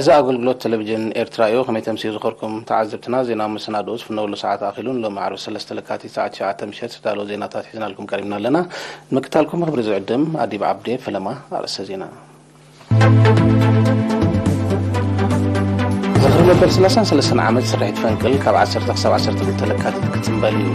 እዚ ኣገልግሎት ቴሌቪዥን ኤርትራ እዩ። ከመይ ተምስዩ ዝኸርኩም ተዓዘብትና፣ ዜና መሰናድኦ ዝፍነወሉ ሰዓት ኣኺሉ ንሎሚ ዓርቢ ሰለስተ ለካቲት ሰዓት ትሽዓተ ምሸት ዝተዳለወ ዜናታት ሒዝናልኩም ቀሪብና ኣለና። ንምክታልኩም ክብሪ ዝዕድም ኣዲብ ዓብዴ። ፈለማ ኣርእስተ ዜና። ዝኽሪ መበል ሰላሳን ሰለስተን ዓመት ስርሒት ፈንቅል ካብ ዓሰርተ ክሳብ ዓሰርተ ክልተ ለካቲት ክጽንበል እዩ።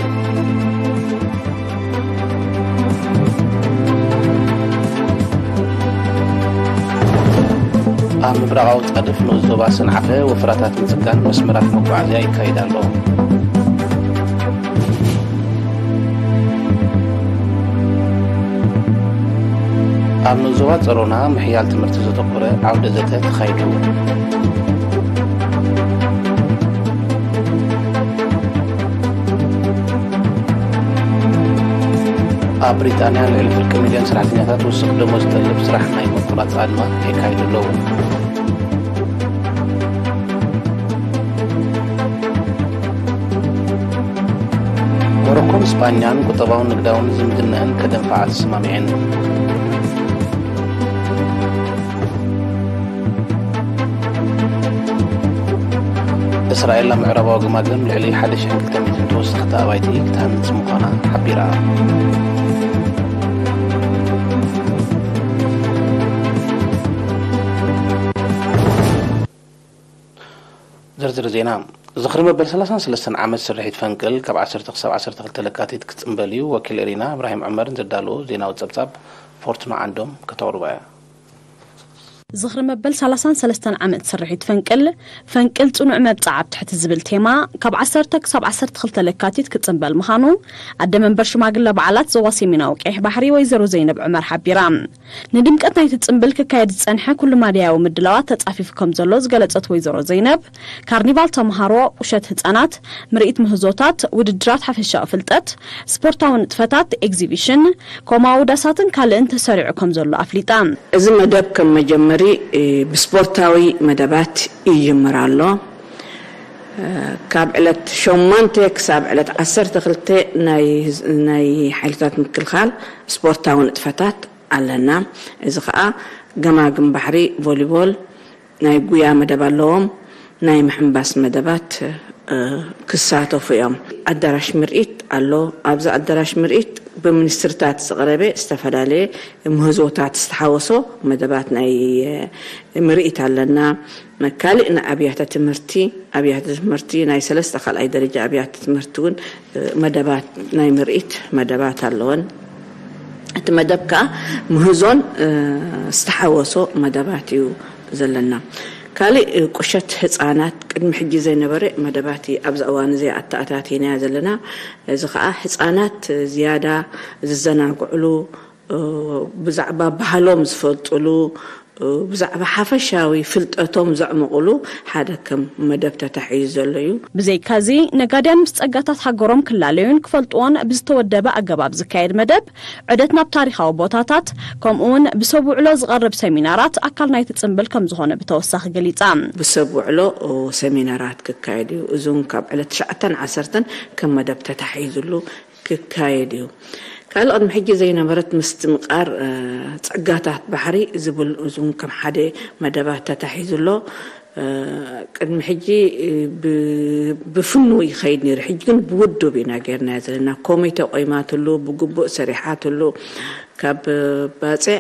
ኣብ ምብራቓዊ ጻድፍ ንኡስ ዞባ ሰንዓፈ ወፍራታት ምጽጋን መስመራት መጓዓዝያ ይካየድ ኣሎ። ኣብ ንኡስ ዞባ ጸሮና ምሕያል ትምህርቲ ዘተኮረ ዓውደ ዘተ ተኻይዱ። ኣብ ብሪጣንያ ልዕሊ ፍርቂ ሚልዮን ሰራሕተኛታት ውሱኽ ደሞዝ ዝጠልብ ስራሕ ናይ ምቁራጽ ኣድማ የካይዱ ኣለዉ። ሞሮኮን ስጳኛን ቁጠባውን ንግዳውን ዝምድነአን ከደንፍዓ ተሰማሚዐን። እስራኤል ኣብ ምዕራባዊ ገማግም ልዕሊ ሓደ ሽሕን ክልተ ሚእትን ተወሰኽቲ ኣባይቲ ክትሃንጽ ምዃና ሓቢራ። ዝርዝር ዜና። ዝኽሪ መበል ሰላሳን ሰለስተን ዓመት ስርሒት ፈንቅል ካብ ዓሰርተ ክሳብ ዓሰርተ ክልተ ለካቲት ክጽንበል እዩ። ወኪል ኤሪና እብራሂም ዑመር ንዘዳለዎ ዜናዊ ጸብጻብ ፎርቱና ዓንዶም ከተቕርቦ እያ። ዝኽሪ መበል ሰላሳን ሰለስተን ዓመት ስርሒት ፈንቅል፣ ፈንቅል ጽኑዕ መብጽዓ ኣብ ትሕቲ ዝብል ቴማ፣ ካብ ዓሰርተ ክሳብ ዓሰርተ ክልተ ለካቲት ክጽንበል ምዃኑ፣ ኣደ መንበር ሽማግለ በዓላት ዞባ ሰሜናዊ ቀይሕ ባሕሪ ወይዘሮ ዘይነብ ዑመር ሓቢራ። ንድምቀት ናይቲ ጽምብል ክካየድ ዝጸንሐ ኩሉ ማድያዊ ምድላዋት ተጻፊፉ ከም ዘሎ ዝገለጸት ወይዘሮ ዘይነብ፣ ካርኒቫል ተምሃሮ፣ ቁሸት ህጻናት፣ ምርኢት ምህዞታት፣ ውድድራት ሓፈሻዊ ፍልጠት፣ ስፖርታዊ ንጥፈታት፣ ኤግዚቢሽን፣ ኮማዊ ዳሳትን ካልእን ተሰሪዑ ከም ዘሎ ኣፍሊጣ። እዚ መደብ ከም መጀመሪ፣ እ፣ ብስፖርታዊ መደባት ይጅምር ኣሎ። እ፣ ካብ ዕለት ሸሞንተ ክሳብ ዕለት ዓሰርተ ክልተ ናይ፣ ናይ ሓይልታት ምክልኻል ስፖርታዊ ንጥፈታት ኣለና። እዚ ኸኣ ገማግም ባሕሪ፣ ቮሊቦል፣ ናይ ጉያ መደብ ኣለዎም። ናይ ምሕንባስ መደባት፣ እ፣ ክሳተፉ እዮም። ኣዳራሽ ምርኢት ኣሎ። ኣብዚ ኣዳራሽ ምርኢት ብሚኒስትርታት ዝቐረበ ዝተፈላለየ ምህዞታት ዝተሓወሶ መደባት ናይ፣ እ፣ ምርኢት ኣለና። ካልእ ንኣብያተ ትምህርቲ፣ ኣብያተ ትምህርቲ ናይ ሰለስተ ካልኣይ ደረጃ ኣብያተ ትምህርቲ እውን፣ እ፣ መደባት ናይ ምርኢት መደባት ኣለወን። እቲ መደብ ከኣ ምህዞን፣ እ፣ ዝተሓወሶ መደባት እዩ ዘለና። ካልእ፣ እ፣ ቁሸት ህጻናት ቅድሚ ሕጂ ዘይነበረ መደባት እዩ ኣብዚ እዋን እዚ ኣተኣታቲናያ ዘለና። እዚ ከኣ ህጻናት ዝያዳ ዝዘናግዕሉ፣ እ፣ ብዛዕባ ባህሎም ዝፈልጥሉ፣ እ፣ ብዛዕባ ሓፈሻዊ ፍልጠቶም ዘዕምቑሉ ሓደ ከም መደብ ተታሒዙ ዘሎ እዩ። ብዘይካዚ፣ ነጋድያን ምስ ጸጋታት ሃገሮም ክላለዩን ክፈልጥዎን ብዝተወደበ ኣገባብ ዝካየድ መደብ፣ ዑደት ናብ ታሪኻዊ ቦታታት፣ ከምኡውን ብሰብ ውዕሎ ዝቐርብ ሰሚናራት ኣካል ናይቲ ጽምብል ከም ዝኾነ ብተወሳኺ ገሊጻ። ብሰብ ውዕሎ፣ ኦ፣ ሰሚናራት ክካየድ እዩ። እዚ እውን ካብ ዕለት ትሽዓተን ዓሰርተን ከም መደብ ተታሒዙሉ ክካየድ እዩ። ካልእ ቅድሚ ሕጂ ዘይነበረት ምስትምቓር፣ እ፣ ጸጋታት ባሕሪ ዝብል እዚ እውን ከም ሓደ መደባት ተታሒዙ ኣሎ። እ፣ ቅድሚ ሕጂ፣ እ፣ ብ-፣ ብፍኑ ይኸይድ ነይሩ። ሕጂ ግን ብውዱብ ኢና ጌርናዮ ዘለና። ኮሚተ ቆይማትሉ፣ ብግቡእ ሰሪሓትሉ። ካብ ባጽዕ፣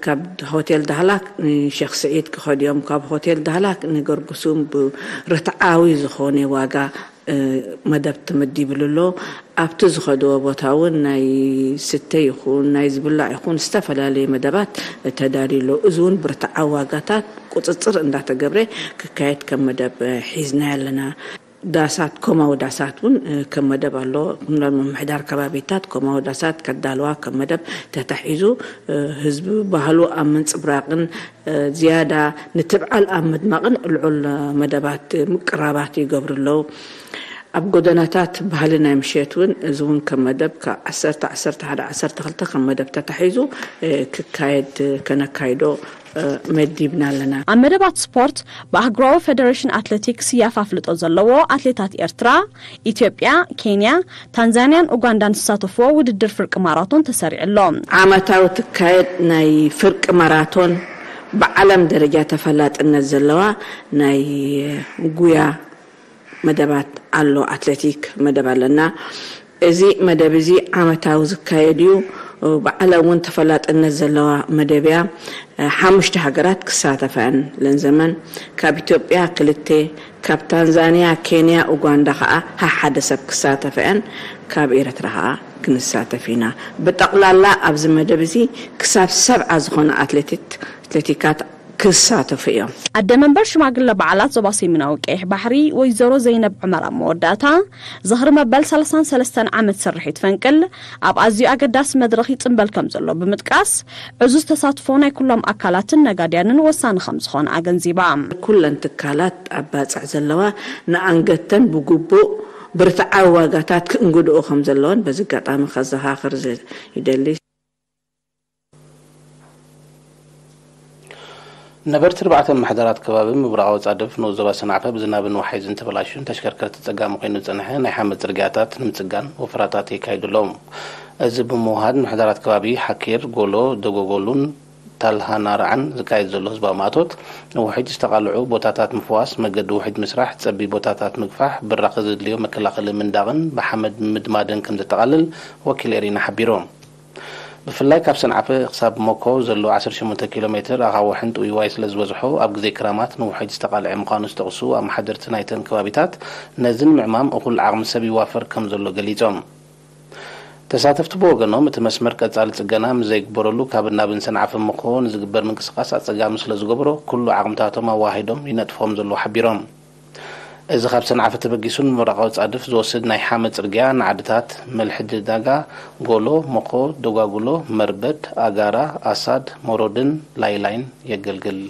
ካብ ሆቴል ዳህላክ ንሼክ ስዒድ ክኸዱ እዮም። ካብ ሆቴል ዳህላክ ንገርጉሱም ብርትዓዊ ዝኾነ ዋጋ፣ እ፣ መደብ ተመዲብሉ ኣሎ። ኣብቲ ዝኸድዎ ቦታ እውን ናይ ስተ ይኹን ናይ ዝብላዕ ይኹን ዝተፈላለየ መደባት ተዳልዩ ኣሎ። እዚ እውን ብርትዓዊ ዋጋታት ቁጽጽር እንዳተገብረ ክካየድ ከም መደብ፣ እ፣ ሒዝናዮ ኣለና። ዳሳት፣ ኮማዊ ዳሳት እውን፣ እ፣ ከም መደብ ኣሎ። ኩለን ምምሕዳር ከባቢታት ኮማዊ ዳሳት ከዳልዋ ከም መደብ ተታሒዙ፣ እ፣ ህዝቢ ባህሉ ኣብ ምንጽብራቕን፣ እ፣ ዝያዳ ንትብዓል ኣብ ምድማቕን ልዑል መደባት ምቅራባት ይገብሩ ኣለዉ። ኣብ ጎደናታት ባህሊ ናይ ምሸት እውን፣ እዚ እውን ከም መደብ ካብ ዓሰርተ፣ ዓሰርተ ሓደ፣ ዓሰርተ ክልተ ከም መደብ ተታሒዙ፣ እ፣ ክካየድ፣ ከነካይዶ፣ እ፣ መዲብና ኣለና። ኣብ መደባት ስፖርት፣ ብኣህጉራዊ ፌደሬሽን ኣትሌቲክስ ያፍ ኣፍልጦ ዘለዎ ኣትሌታት ኤርትራ፣ ኢትዮጵያ፣ ኬንያ፣ ታንዛንያን ኡጋንዳን ዝሳተፍዎ ውድድር ፍርቂ ማራቶን ተሰሪዑ ኣሎ። ዓመታዊ ትካየድ ናይ ፍርቂ ማራቶን ብዓለም ደረጃ ተፈላጥነት ዘለዋ ናይ ጉያ መደባት ኣሎ። ኣትሌቲክ መደብ ኣለና። እዚ መደብ እዚ ዓመታዊ ዝካየድ እዩ። ብዓለም እውን ተፈላጥነት ዘለዋ መደብ እያ። ሓሙሽተ ሃገራት ክሳተፋ እየን። ለንዘመን ካብ ኢትዮጵያ ክልተ፣ ካብ ታንዛንያ፣ ኬንያ፣ ኡጋንዳ ከዓ ሓደ ሰብ ክሳተፋ እየን። ካብ ኤርትራ ከዓ ክንሳተፍ ኢና። ብጠቕላላ ኣብዚ መደብ እዚ ክሳብ ሰብዓ ዝኾነ ኣትሌቲት ኣትሌቲካት ክሳተፉ እዮም። ኣደ መንበር ሽማግለ በዓላት ዞባ ሰሜናዊ ቀይሕ ባሕሪ ወይዘሮ ዘይነብ ዑመር ኣብ መወዳእታ፣ ዝኽሪ መበል ሰላሳን ሰለስተን ዓመት ስርሒት ፈንቅል ኣብ ኣዝዩ ኣገዳሲ መድረኽ ይጽንበል ከም ዘሎ ብምጥቃስ፣ ዕዙዝ ተሳትፎ ናይ ኩሎም ኣካላትን ነጋድያንን ወሳኒ ከም ዝኾነ ኣገንዚባ። ኩለን ትካላት ኣብ ባጽዕ ዘለዋ ንኣንገተን ብግቡእ ብርትዓዊ ዋጋታት ክእንግድኡ ከም ዘለወን በዚ ኣጋጣሚ ከዘኻኽር ዝ-፣ ይደሊ። ነበርቲ ኣርባዕተ ምሕደራት ከባቢ ምብራቓዊ ጻድፍ ንኡስ ዞባ ሰንዓፈ ብዝናብን ወሓይዝን ተበላሽዩን ተሽከርከርቲ ጸጋሚ ኮይኑ ዝጸንሐ ናይ ሓመድ ጽርግያታት ንምጽጋን ወፈራታት የካይዱ ኣለዉ። እዚ ብምውሃድ ምሕደራት ከባቢ ሓኪር፣ ጎሎ፣ ደጎጎሉን ታልሃናራዕን ዝካየድ ዘሎ ህዝባዊ ማእቶት፣ ንውሕጅ ዝተቓልዑ ቦታታት ምፍዋስ፣ መገዲ ውሕጅ ምስራሕ፣ ጸቢብ ቦታታት ምግፋሕ፣ ብራኸ ዘድልዮ መከላኸሊ ምንዳቕን ብሓመድ ምድማድን ከም ዘጠቓልል ወኪል ኤሪና ሓቢሩ። ብፍላይ ካብ ሰንዓፈ ክሳብ ሞኮ ዘሎ ዓሰርተ ሸሞንተ ኪሎ ሜትር ኣኻውሕን ጥውይዋይ ስለ ዝበዝሖ፣ ኣብ ግዜ ክራማት ንውሕጅ ዝተቓልዐ ምዃኑ ዝጠቕሱ ኣመሓደርቲ ናይተን ከባቢታት፣ ነዚ ንምዕማም እኹል ዓቕሚ ሰብ ይዋፈር ከም ዘሎ ገሊጾም። ተሳተፍቲ ብወገኖም፣ እቲ መስመር ቀጻሊ ጽገና ምስ ዘይግበረሉ፣ ካብን ናብን ሰንዓፈ ሞኮ ንዝግበር ምንቅስቓስ ኣጸጋሚ ስለ ዝገብሮ፣ ኩሉ ዓቕምታቶም ኣዋሂዶም ይነጥፎም ዘለዉ ሓቢሮም። እዚ ካብ ሰንዓፈ ተበጊሱ ንምብራቓዊ ጻድፍ ዝወስድ ናይ ሓመድ ጽርግያ ንዓድታት መልሕድዳጋ፣ ጎሎ፣ ሞኾ፣ ደጓጉሎ፣ መርበድ፣ ኣጋራ፣ ኣሳድ፣ ሞሮድን ላይላይን የገልግል።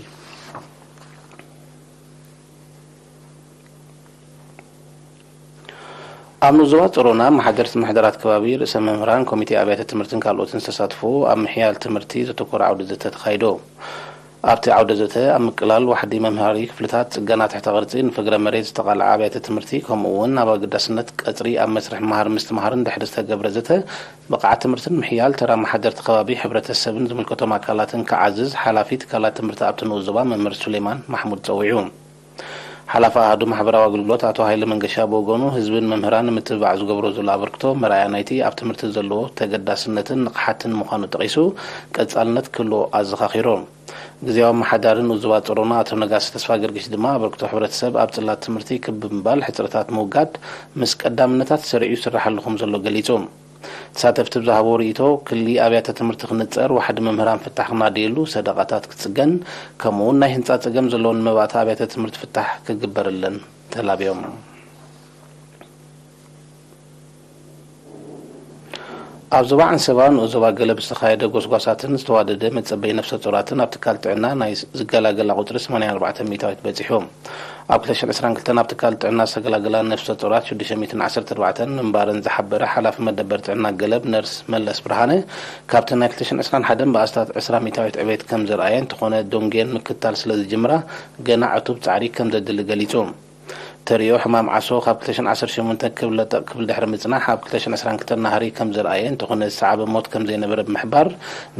ኣብ ንኡስ ዞባ ጾሮና፣ ኣመሓደርቲ ምሕደራት ከባቢ፣ ርእሰ መምህራን፣ ኮሚቴ ኣብያተ ትምህርትን ካልኦትን ዝተሳትፍዎ ኣብ ምሕያል ትምህርቲ ዘተኮረ ዓውደ ዘተ ተኻይዶ። ኣብቲ ዓውደ ዘተ፣ ኣብ ምቅላል ዋሕዲ መምሃሪ ክፍልታት፣ ጽገና ትሕተ ቅርጺ፣ ንፍግረ መሬት ዝተቓልዐ ኣብያተ ትምህርቲ፣ ከምኡ እውን ኣብ ኣገዳስነት ቀጽሪ ኣብ መስርሕ ምሃር ምስትምሃርን ድሕሪ ዝተገብረ ዘተ፣ ብቕዓት ትምህርትን ምሕያል ተራ ኣመሓደርቲ ከባቢ፣ ሕብረተሰብን ዝምልከቶም ኣካላትን ክዓዝዝ ሓላፊ ትካላት ትምህርቲ ኣብቲ ንኡስ ዞባ መምህር ሱሌማን ማሕሙድ ጸዊዑ። ሓላፊ ኣሃዱ ማሕበራዊ ኣገልግሎት ኣቶ ሃይለ መንገሻ ብወገኑ፣ ህዝብን መምህራን ንምትብባዕ ዝገብሮ ዘሎ ኣበርክቶ መርኣያ ናይቲ ኣብ ትምህርቲ ዘለዎ ተገዳስነትን ንቕሓትን ምዃኑ ጠቒሱ፣ ቀጻልነት ክህልዎ ኣዘኻኺሩ። ግዝያዊ ኣመሓዳሪ ንኡስ ዞባ ጾሮና ኣቶ ነጋሲ ተስፋ ገርጊሽ ድማ፣ ኣበርክቶ ሕብረተሰብ ኣብ ጽላት ትምህርቲ ክብ ብምባል ሕጽረታት ምውጋድ ምስ ቀዳምነታት ሰሪዑ ይስራሓሉ ከም ዘሎ ገሊጹ። ተሳተፍቲ ብዝሃቦ ርእይቶ፣ ክሊ ኣብያተ ትምህርቲ ክንጸር፣ ዋሕዲ መምህራን ፍታሕ ክናደየሉ፣ ሰደቓታት ክጽገን፣ ከምኡውን ናይ ህንጻ ጸገም ዘለወን መባእቲ ኣብያተ ትምህርቲ ፍታሕ ክግበረለን ተላብዮም። ኣብ ዞባ ዓንሰባ ንኡስ ዞባ ገለብ ዝተኻየደ ጎስጓሳትን ዝተዋደደ መጸበይ ነፍሰ ጾራትን ኣብ ትካል ጥዕና ናይ ዝገላገላ ቁጽሪ ሰማንያን ኣርባዕተን ሚእታዊት በጺሑ። ኣብ ክልተ ሽሕን ዕስራን ክልተን ኣብ ትካል ጥዕና ዝተገላገላ ነፍሰ ጾራት ሽዱሽተ ሚእትን ዓሰርተ ኣርባዕተን ምንባረን ዝሓበረ ሓላፊ መደበር ጥዕና ገለብ ነርስ መለስ ብርሃነ፣ ካብቲ ናይ ክልተ ሽሕን ዕስራን ሓደን ብኣስታት ዕስራ ሚእታዊት ዕቤት ከም ዘርኣየ፣ እንተኾነ ዶንጌን ምክታል ስለ ዝጅምራ ገና ዕቱብ ጻዕሪ ከም ዘድሊ ገሊጹ። ተርእዮ ሕማም ዓሶ ካብ ክልተ ሽሕን ዓሰርተ ሸሞንተን ክብ ለጠቕ ክብል ድሕሪ ምጽናሕ፣ ኣብ ክልተ ሽሕን ዕስራን ክልተን ናህሪ ከም ዘርኣየ፣ እንተኾነ ዝሰዓበ ሞት ከም ዘይነበረ ብምሕባር፣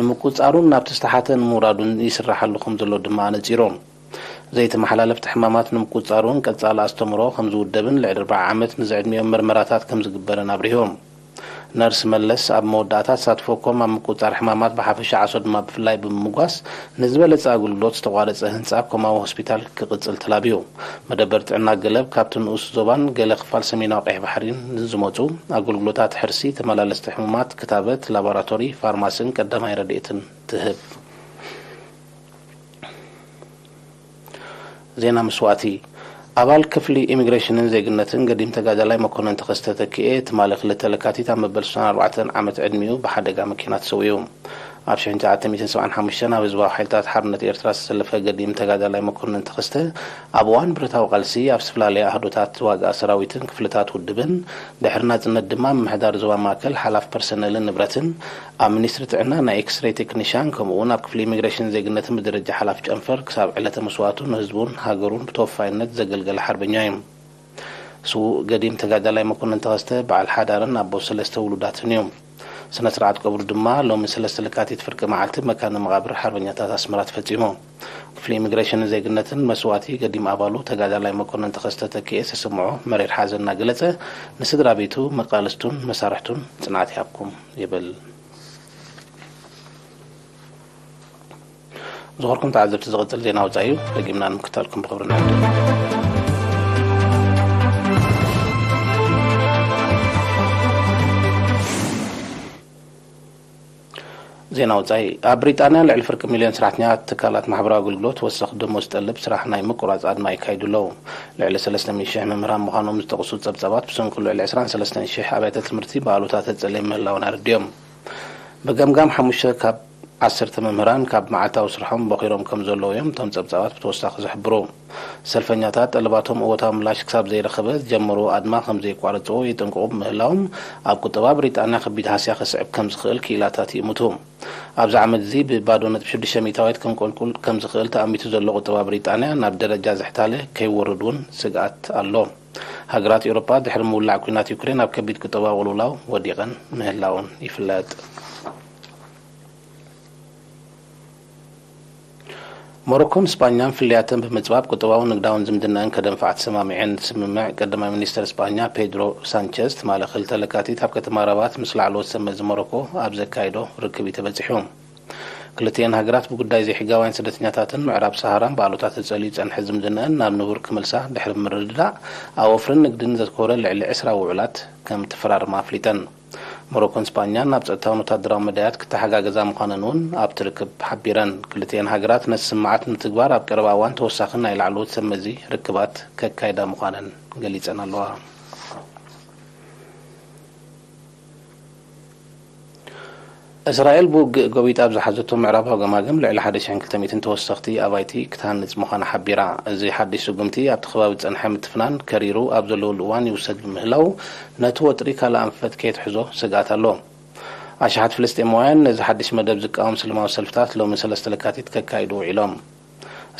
ንምቁጽጻሩን ናብቲ ዝተሓተ ንምውራዱን ይስራሓሉ ከም ዘሎ ድማ ኣነጺሩ። ዘይተመሓላለፍቲ ሕማማት ንምቁጽጻር እውን ቀጻሊ ኣስተምህሮ ከም ዝውደብን ልዕሊ ኣርብዓ ዓመት ንዝዕድሚኦም መርመራታት ከም ዝግበርን ኣብሪሁ። ነርስ መለስ ኣብ መወዳእታ፣ ተሳትፎኩም ኣብ ምቁጽጻር ሕማማት ብሓፈሻ፣ ዓሶ ድማ ብፍላይ ብምምጓስ፣ ንዝበለጸ ኣገልግሎት ዝተቋረጸ ህንጻ ኮማዊ ሆስፒታል ክቕጽል ተላብዩ። መደበር ጥዕና ገለብ ካብቲ ንኡስ ዞባን ገለ ክፋል ሰሜናዊ ቀይሕ ባሕሪን ንዝመጹ ኣገልግሎታት ሕርሲ፣ ተመላለስቲ ሕሙማት፣ ክታበት፣ ላቦራቶሪ፣ ፋርማስን ቀዳማይ ረድኤትን ትህብ። ዜና መስዋእቲ። ኣባል ክፍሊ ኢሚግሬሽንን ዜግነትን ገዲም ተጋዳላይ መኮነን ተኸስተ ተኪኤ፣ ትማሊ ክልተ ለካቲት ኣብ መበል ስሳን ኣርባዕተን ዓመት ዕድሚኡ ብሓደጋ መኪና ተሰዊኡ። ኣብ ሽሕን ትሽዓተ ሚእትን ሰብዓን ሓሙሽተን ኣብ ህዝባዊ ሓይልታት ሓርነት ኤርትራ ዝተሰለፈ ገዲም ተጋዳላይ መኮነን ተኸስተ፣ ኣብ እዋን ብረታዊ ቃልሲ ኣብ ዝተፈላለያ ኣህዶታት ዋጋ ሰራዊትን ክፍልታት ውድብን፣ ድሕሪ ናጽነት ድማ ምምሕዳር ዞባ ማእከል ሓላፍ ፐርሰነልን ንብረትን፣ ኣብ ሚኒስትሪ ጥዕና ናይ ኤክስሬይ ቴክኒሻን፣ ከምኡ'ውን ኣብ ክፍሊ ኢሚግሬሽን ዜግነትን ብደረጃ ሓላፍ ጨንፈር ክሳብ ዕለተ መስዋእቱ ንህዝቡን ሃገሩን ብተወፋይነት ዘገልገለ ሓርበኛ እዩ። ስዉእ ገዲም ተጋዳላይ መኮነን ተኸስተ በዓል ሓዳርን ኣቦ ሰለስተ ውሉዳትን እዩ። ስነ ስርዓት ቀብሩ ድማ ሎሚ ሰለስተ ለካቲት ፍርቂ መዓልቲ መካነ መቓብር ሓርበኛታት ኣስመራ ተፈጺሙ። ክፍሊ ኢሚግሬሽንን ዜግነትን መስዋእቲ ገዲም ኣባሉ ተጋዳላይ መኮንን ተኸስተ ተኪኤ ዝስምዖ መሪር ሓዘን እናገለጸ፣ ንስድራ ቤቱ፣ መቃልስቱን መሳርሕቱን ጽንዓት ይሃብኩም ይብል። ዝኸበርኩም ተዓዘብቲ፣ ዝቕጽል ዜና ወጻኢ እዩ። ደጊምና ንምክታልኩም ብኽብሪ ንዕድም። ዜና ወጻኢ። ኣብ ብሪጣንያ ልዕሊ ፍርቂ ሚልዮን ሰራሕተኛታት ትካላት ማሕበራዊ ኣገልግሎት ወሰኽ ደሞዝ ዝጠልብ ስራሕ ናይ ምቁራጽ ኣድማ የካይዱ ኣለዉ። ልዕሊ ሰለስተ ሚእቲ ሽሕ መምህራን ምዃኖም ዝጠቕሱ ጸብጻባት፣ ብሰንኩ ልዕሊ ዕስራን ሰለስተን ሽሕ ኣብያተ ትምህርቲ ብኣሉታ ተጸልዮም ምህላወን ኣረዲኦም። ብገምጋም ሓሙሽተ ካብ ዓሰርተ መምህራን ካብ መዓልታዊ ስርሖም ቦኺሮም ከም ዘለዉ እዮም እቶም ጸብጻባት ብተወሳኺ ዝሕብሩ። ሰልፈኛታት ጠለባቶም እወታዊ ምላሽ ክሳብ ዘይረኸበ ዝጀመርዎ ኣድማ ከም ዘየቋረጽዎ የጠንቅቑ ብምህላዎም፣ ኣብ ቁጠባ ብሪጣንያ ከቢድ ሃስያ ከስዕብ ከም ዝኽእል ክኢላታት ይእምቱ። ኣብዚ ዓመት እዚ ብባዶ ነጥቢ ሽዱሽተ ሚእታዊት ከንቆልቁል ከም ዝኽእል ተኣሚቱ ዘሎ ቁጠባ ብሪጣንያ፣ ናብ ደረጃ ዝሕታለ ከይወርድ እውን ስግኣት ኣሎ። ሃገራት ኤውሮጳ ድሕሪ ምውላዕ ኲናት ዩክሬን ኣብ ከቢድ ቁጠባዊ ቅልውላው ወዲቐን ምህላውን ይፍለጥ። ሞሮኮን ስጳኛን ፍልልያተን ብምጽባብ ቁጠባውን ንግዳውን ዝምድናኣን ከደንፍዓ ተሰማሚዐን እንትስምምዕ፣ ቀዳማይ ሚኒስተር ስጳኛ ፔድሮ ሳንቸዝ ትማሊ ክልተ ለካቲት ኣብ ከተማ ራባት ምስ ላዕለዎት ሰብ መዚ ሞሮኮ ኣብ ዘካየዶ ርክብ እዩ ተበጺሑ። ክልቲኤን ሃገራት ብጉዳይ ዘይሕጋውያን ስደተኛታትን ምዕራብ ሰሃራን ብኣሉታ ተጸልዩ ዝጸንሐ ዝምድናኣን ናብ ንቡር ክምልሳ ድሕሪ ምርድዳእ፣ ኣብ ወፍርን ንግድን ዘትኮረ ልዕሊ ዕስራ ውዕላት ከም ተፈራርማ ኣፍሊጠን። ሞሮኮን ስጳኛን ኣብ ጸጥታውን ወታደራዊ መዳያት ክተሓጋገዛ ምዃነን እውን ኣብቲ ርክብ ሓቢረን። ክልቲኤን ሃገራት ነቲ ስምምዓት ንምትግባር ኣብ ቀረባ እዋን ተወሳኺ ናይ ላዕለዎት ሰብ መዚ ርክባት ከካይዳ ምዃነን ገሊጸን ኣለዋ። እስራኤል ብውግእ ጎቢጣ ኣብ ዝሓዘቶ ምዕራባዊ ገማግም ልዕሊ ሓደ ሽሕን ክልተ ሚእትን ተወሰኽቲ ኣባይቲ ክትሃንጽ ምዃና ሓቢራ። እዚ ሓድሽ ስጉምቲ ኣብቲ ከባቢ ዝጸንሐ ምትፍናን ከሪሩ ኣብ ዘለወሉ እዋን ይውሰድ ብምህላው፣ ነቲ ወጥሪ ካልእ ኣንፈት ከየትሕዞ ስግኣት ኣሎ። ኣሽሓት ፍልስጤማውያን ነዚ ሓድሽ መደብ ዝቃወም ሰላማዊ ሰልፍታት ሎሚ ሰለስተ ለካቲት ከካይዱ ውዒሎም።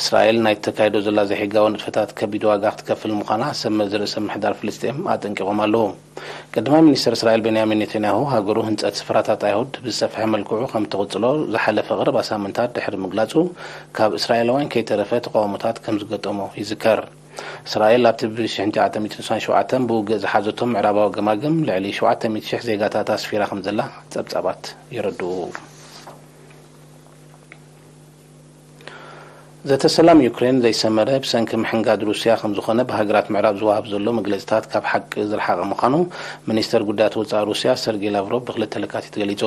እስራኤል ናይቲ ተካይዶ ዘላ ዘይሕጋዊ ንጥፈታት ከቢድ ዋጋ ክትከፍል ምዃና ሰብ መዚ ርእሰ ምሕዳር ፍልስጤም ኣጠንቂቖም ኣለዉ። ቀዳማይ ሚኒስተር እስራኤል ቤንያሚን ኔታንያሁ፣ ሃገሩ ህንጸት ስፍራታት ኣይሁድ ብዝሰፍሐ መልክዑ ከም ትቕጽሎ ዝሓለፈ ቀረባ ሳምንታት ድሕሪ ምግላጹ፣ ካብ እስራኤላውያን ከይተረፈ ተቓውሞታት ከም ዝገጠሞ ይዝከር። እስራኤል ኣብቲ ብ ሽሕን ትሽዓተ ሚእትን ስሳን ሸውዓተን ብውግእ ዝሓዘቶም ምዕራባዊ ገማግም ልዕሊ ሸውዓተ ሚእቲ ሽሕ ዜጋታት ኣስፊራ ከም ዘላ ጸብጻባት የረድኡ። ዘተ ሰላም ዩክሬን ዘይሰመረ ብሰንኪ ምሕንጋድ ሩስያ ከም ዝኾነ ብሃገራት ምዕራብ ዝወሃብ ዘሎ መግለጽታት ካብ ሓቂ ዝረሓቐ ምዃኑ ሚኒስተር ጉዳያት ወጻኢ ሩስያ ሰርጌይ ላቭሮቭ ብክልተ ለካቲት ገሊጹ።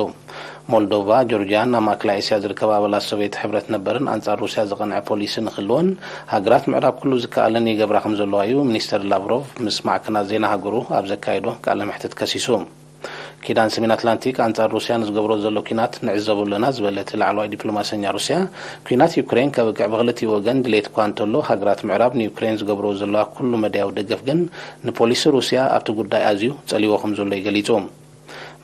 ሞልዶቫ፣ ጆርጅያን ኣብ ማእከላይ እስያ ዝርከባ ኣባላት ሶቭየት ሕብረት ነበርን ኣንጻር ሩስያ ዝቐንዐ ፖሊሲ ንክህልወን ሃገራት ምዕራብ ኩሉ ዝከኣለን ይገብራ ከም ዘለዋ እዩ ሚኒስተር ላቭሮቭ ምስ ማዕከናት ዜና ሃገሩ ኣብ ዘካየዶ ቃለ መሕትት ከሲሱ። ኪዳን ሰሜን ኣትላንቲክ ኣንጻር ሩስያ ንዝገብሮ ዘሎ ኲናት ንዕዘቦ ኣለና ዝበለ እቲ ላዕለዋይ ዲፕሎማሰኛ ሩስያ፣ ኲናት ዩክሬን ከብቅዕ ብክልቲኡ ወገን ድሌት እኳ እንተሎ፣ ሃገራት ምዕራብ ንዩክሬን ዝገብርዎ ዘለዋ ኩሉ መዳያዊ ደገፍ ግን ንፖሊሲ ሩስያ ኣብቲ ጉዳይ ኣዝዩ ጸልይዎ ከም ዘሎ እዩ ገሊጹ።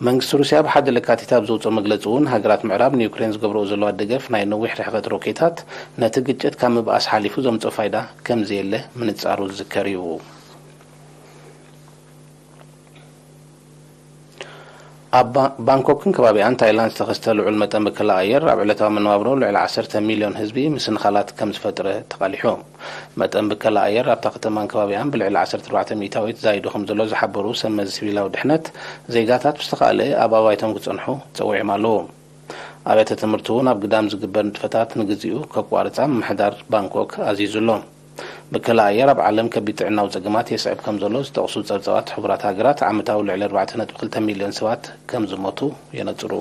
መንግስቲ ሩስያ ብሓደ ለካቲት ኣብ ዘውጽኦ መግለጺ እውን፣ ሃገራት ምዕራብ ንዩክሬን ዝገብርኦ ዘለዋ ደገፍ ናይ ነዊሕ ርሕቀት ሮኬታት ነቲ ግጭት ካብ ምብኣስ ሓሊፉ ዘምጽኦ ፋይዳ ከም ዘየለ ምንጻሩ ዝዝከር እዩ። ኣብ ባ-፣ ባንኮክን ከባቢኣን ታይላንድ ዝተኸስተ ልዑል መጠን ብከላ ኣየር ኣብ ዕለታዊ መነባብሮ ልዕሊ ዓሰርተ ሚልዮን ህዝቢ ምስንኻላት ከም ዝፈጥረ ተቓሊሑ። መጠን ብከላ ኣየር ኣብታ ከተማን ከባቢኣን ብልዕሊ ዓሰርተ ኣርባዕተ ሚእታዊት ዛይዱ ከም ዘሎ ዝሓበሩ ሰብ መዚ ሲቪላዊ ድሕነት፣ ዜጋታት ብዝተኻእለ ኣብ ኣባይቶም ክጸንሑ ጸዊዖም ኣለዉ። ኣብያተ ትምህርቲ እውን ኣብ ግዳም ዝግበር ንጥፈታት ንግዚኡ ከቋርጻ ምምሕዳር ባንኮክ ኣዚዙ ኣሎ። ብከላ ኣየር ኣብ ዓለም ከቢድ ጥዕናዊ ጸገማት የስዕብ ከም ዘሎ ዝጠቕሱ ጸብጻባት ሕቡራት ሃገራት፣ ዓመታዊ ልዕሊ ኣርባዕተ ነጥቢ ክልተ ሚልዮን ሰባት ከም ዝሞቱ የነጽሩ።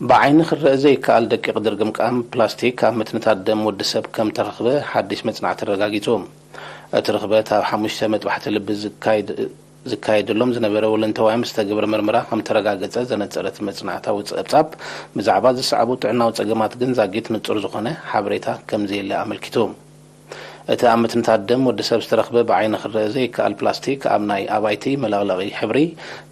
ብዓይኒ ክረአ ዘይከኣል ደቂቕ ድርግምቃም ፕላስቲክ ኣብ ምትንታት ደም ወዲ ሰብ ከም ተረኽበ ሓድሽ መጽናዕቲ ኣረጋጊጹ። እቲ ርኽበት ኣብ ሓሙሽተ መጥባሕቲ ልቢ ዝካየድ-፣ ዝካየደሎም ዝነበረ ወለንተዋይ ምስ ተገብረ ምርመራ ከም ተረጋገጸ ዘነጸረ እቲ መጽናዕታዊ ጸብጻብ፣ ብዛዕባ ዝሰዕቡ ጥዕናዊ ጸገማት ግን ዛጊት ንጹር ዝኾነ ሓበሬታ ከም ዘየለ ኣመልኪቱ። እቲ ኣብ ምትንታት ደም ወዲ ሰብ ዝተረኽበ ብዓይኒ ክረአ ዘይከኣል ፕላስቲክ ኣብ ናይ ኣባይቲ፣ መለቕለቒ ሕብሪ፣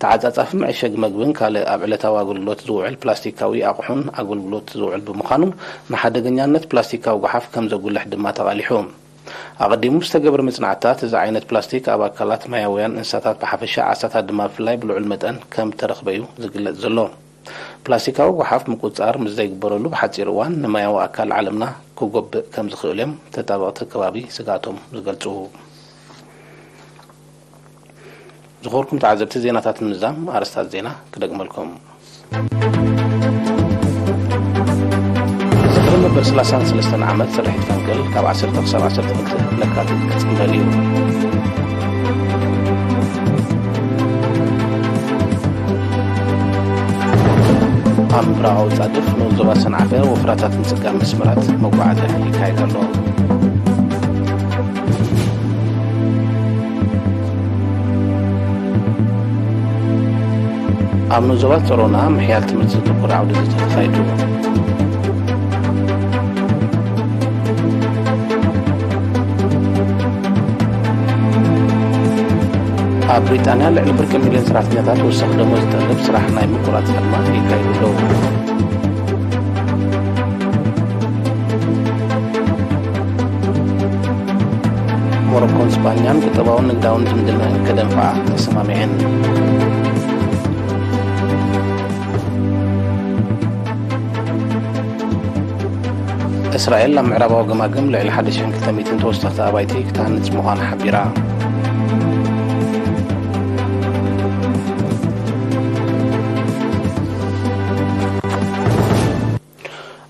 ተዓጻጻፊ መዐሸጊ መግብን ካልእ ኣብ ዕለታዊ ኣገልግሎት ዝውዕል ፕላስቲካዊ ኣቑሑን ኣገልግሎት ዝውዕል ብምዃኑ፣ ንሓደገኛነት ፕላስቲካዊ ጓሓፍ ከም ዘጉልሕ ድማ ተቓሊሑ። ኣቐዲሙ ዝተገብረ መጽናዕትታት፣ እዚ ዓይነት ፕላስቲክ ኣብ ኣካላት ማያውያን እንስሳታት ብሓፈሻ፣ ዓሳታት ድማ ብፍላይ ብልዑል መጠን ከም ተረኽበ እዩ ዝግለጽ ዘሎ። ፕላስቲካዊ ጓሓፍ ምቁጽጻር ምስ ዘይግበረሉ ብሓጺር እዋን ንማያዊ ኣካል ዓለምና ክጎብእ ከም ዝኽእል እዮም ተጣበቕቲ ከባቢ ስግኣቶም ዝገልጹ። ዝኾርኩም ተዓዘብቲ ዜናታት ንምዛም ኣርስታት ዜና ክደግመልኩም። ዝኽሪ መበል ሰላሳን ሰለስተን ዓመት ስርሒት ፈንቅል ካብ ዓሰርተ ክሳብ ዓሰርተ ክልተ ለካቲት ክጽንበል እዩ። ኣብ ምብራቓዊ ጻድፍ ንኡስ ዞባ ሰንዓፈ ወፍራታት ምጽጋን መስመራት መጓዓዝያ ይካየድ ኣሎ። ኣብ ንኡስ ዞባ ጸሮና ምሕያል ትምህርቲ ዘተኮረ ዓውዲ ዘተ ተኻይዱ። ኣብ ብሪጣንያ ልዕሊ ፍርቂ ሚልዮን ሰራሕተኛታት ወሳኺ ደሞዝ ዝጠልብ ስራሕ ናይ ምቁራጽ ኣድማ የካይዱ ኣለዉ። ሞሮኮን ስጳኛን ቁጠባውን ንግዳውን ዝምድናን ከደንፍዓ ተሰማሚዐን። እስራኤል ኣብ ምዕራባዊ ገማግም ልዕሊ ሓደ ሽሕን ክልተ ሚእትን ተወሰኽቲ ኣባይቲ ክትሃንጽ ምዃና ሓቢራ።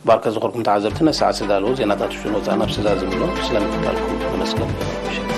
ባርከ ዝኾርኩም ተዓዘብቲ፣ ነሰዓት ዝተዳለዉ ዜናታት ውሽጥን ወጻእን ኣብ ሰዛዝምሎም ስለምክታልኩም ተመስገን። ምሽት